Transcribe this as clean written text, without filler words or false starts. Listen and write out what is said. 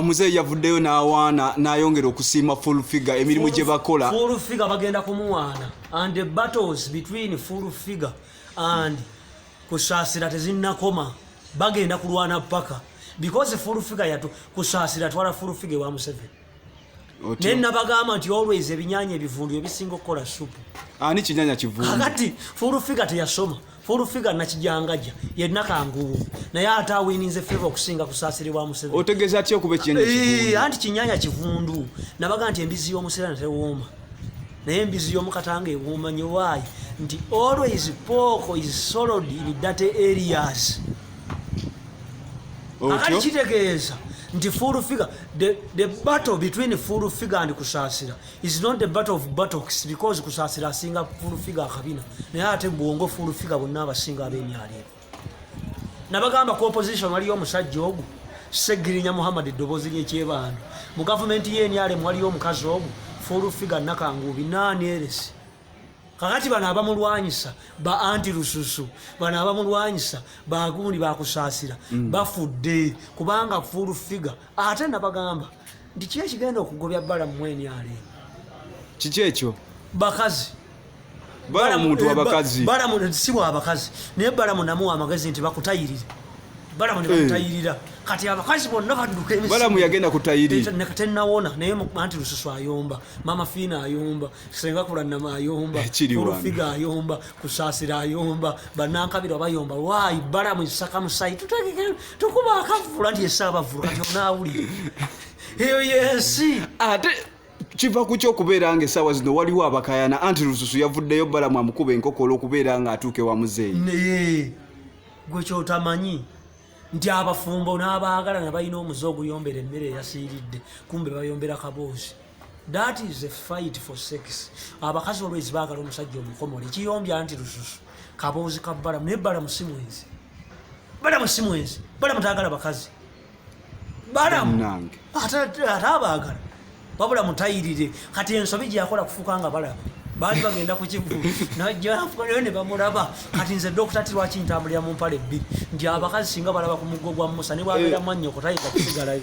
Muzeeyi yavuddeyo n'awaana n'ayongera okusiima Full Figure emirimu gye bakola. Full Figure bagenda kumuwaana, and the battles between Full Figure and Kusaasira tezinnakoma. Bagenda kulwana paka, because Full Figure yatu Kusaasira twala Full Figure wa Museveni. Otyo. Naye nabagamba nti always ebinyanya ebivundu ebisinga okukola supu. Ani kinyanya kivundu? Kakati Full Figure teyasoma. Full Figure nakijangaja yenna kanguwo, naye ate awininze favor okusinga Kusaasira wa Museveni. Otegeeza ki okuba ekinyanya kivundu? Anti kinyanya kivundu, nabaga nti embizi y'omusirana tewooma, naye embizi y'omukatanga ewooma nnyo. Why? Nti always pork is swallowed in dirty areas. Akati Otyo. kitegeeza nti Full Figure, the battle between Full Figure and Kusaasira is not the battle of buttocks, because Kusaasira asinga Full Figure akabina, naye ate bwongo Full Figure bonna abasinga ab'emyalo. Nabagamba ku opposition waliyo omusajja ogwo Segirinya Muhammad, eddoboozi ly'ekyebando. Mu gavumenti y'eNRM waliyo omukazi ogwo Full Figure Nakanguubi naani eresi. Kakati bano abamulwanyisa ba anti Lususu, bano abamulwanyisa bagundi bakusaasira, bafudde kubanga Full Figure. Ate nabagamba nti ki ekigenda okugobya Balamu mu NRM? Kiki ekyo? Bakazi. Bala muntu wabakazi. Balamu si bwabakazi, naye Balamu namuwa amagezi nti bakutayirire. Balamu ne bakutayirira, kati abakazi bonna badduka emisi. Balamu yagenda kutayiri. Tenawona, naye anti Lususu ayomba, Mama Fiina ayomba, Senga Kulanama ayomba. Kiri wano. Full Figure ayomba, Kusaasira ayomba, banankabirwa bayomba. Waayi Balamu isaka musayi tutegeke tukuba akavula nti esaabavulu kati onaawulire eyo yensi. Ate kiva ku kyokubeera nga essaawa zino waliwo abakayana anti Lususu yavuddeyo, Balamu amukuba enkokola okubeera nga atuuka ewa muzeeyi. Naye gwe kyotamanyi nti abafumbo n'abaagalana balina omuze oguyombera emmere eyasiiridde, kumbe bayombera kaboozi. That is a fight for sex. Abakazi always baagala omusajja omukomole. Kiyombya nti Lususu kaboozi ka Balamu, naye Balamu si mwenzi. Balamu si mwenzi. Balamu taagala bakazi. Balamu Bannange. Ate abaagala wabula mutayirire. Kati ensobi gyeyakola kufuuka nga balaba baali bagenda ku kivu naye ne bamulaba. Kati nze Dokita ti lwaki ntambulira mu mpale bbiri? Nti abakazi singa balaba ku muggo gwa Musa ne bwabeera mwannyoko tayinza kusigalayo.